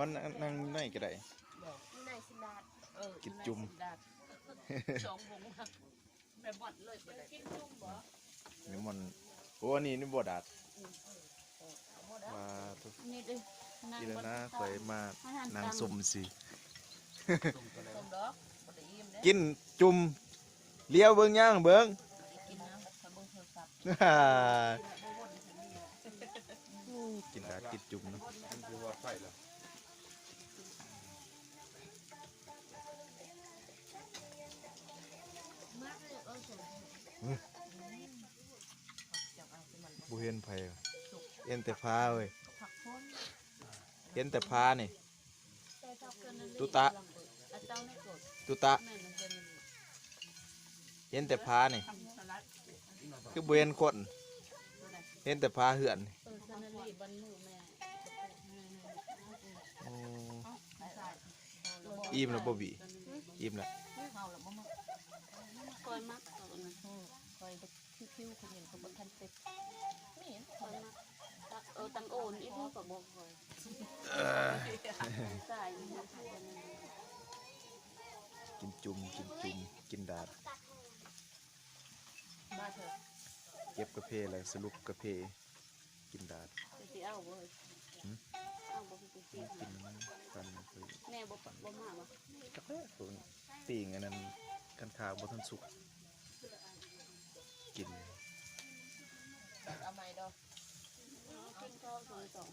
ນ ນັ່ງ ນັ່ງໃນກໍໄດ້ ຢູ່ໃນຊິນດາດ ເອີ ກິນຈຸ່ມ ຢູ່ໃນຊິນດາດ ສອງວົງ ແມ່ໝ່ອນເລີຍບໍ່ໄດ້ ກິນຈຸ່ມບໍ່ ແມ່ໝ່ອນ ໂອ້ ອັນນີ້ນີ້ບໍ່ດາດ ອືມ ມາທຸກ ນີ້ເດ້ ອີລະນາ ຂ້ອຍມານັ່ງຊົມຊື່ ຊົມດອກ ບໍ່ໄດ້ອີ່ມເດ້ ກິນຈຸ່ມ ຫຼຽວເບິ່ງຫຍັງເບິ່ງ ກິນນະ ຂ້ອຍເບິ່ງໂທລະສັບ ກິນດາດກິນຈຸ່ມເນາະ ບໍ່ເຫັນໃຜ ເຫັນແຕ່ຜາເວີຍ ເຫັນແຕ່ຜານີ້ ຕຸຕະ ຕຸຕະ ເຫັນແຕ່ຜານີ້ ຄືບໍ່ເຫັນຄົນ ເຫັນແຕ່ຜາເຮືອນ ໂອ້ ອີ່ມແລ້ວບໍ່ບີ ອີ່ມແລ້ວ ຂ້ອຍມັກ ຂ້ອຍ ຄິວໆ ຂ້ອຍເຫັນເຂົາບໍ່ທັນເປັດ ນີ້ຂ້ອຍມັກ ເອີ ຕັງໂອນອີກ ຂ້ອຍບໍ່ຄ່ອຍ ສາຍນີ້ ກິນຈຸ່ມ ກິນຈຸ່ມ ກິນດາດ ມາເຖາະ ເກັບກາເຟແລ້ວສະຫຼຸບກາເຟ ກິນດາດ ຊິເອົາບໍ່ ຫື ເອົາບໍ່ ຊິກິນ ກິນມັນ ປັນ ແມ່ບໍ່ ບໍ່ມາບໍ່ ຈັກແລ້ວ ປີ້ງອັນນັ້ນ ຄັນຂາວບໍ່ທັນສຸກ ກິນ ເອົາໃໝ່ດອກ ກິນເຂົ້າສອງສອງ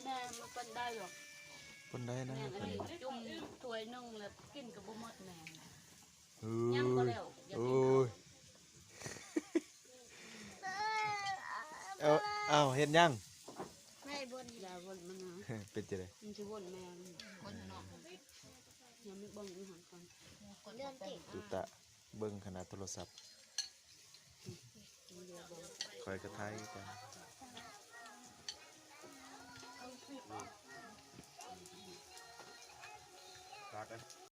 ແມ່ມັນປັນໄດ້ດອກ ປັນໄດ້ນະ ແມ່ອັນນີ້ຈຸ່ມຖ້ວຍໜຶ່ງແລ້ວກິນກໍບໍ່ໝົດແມ່ ເອີຍ ຍັງບໍ່ແລ້ວ ຢາກກິນເຂົ້າ ໂອ້ຍ ເອົາ ເອົາ ເຮັດຫຍັງ ໃຫ້ບົນ ຢ່າບົນມັນນະ ເປັນຈັ່ງໃດ ມັນຊິບົນແມ່ ບົນເນາະ ຍັງມີເບິ່ງຢູ່ຫັ້ນກ່ອນ ຕຸຕະ ເບິ່ງຂະໜາດໂທລະສັບ ຂ້ອຍກໍຖ່າຍຄືກັນ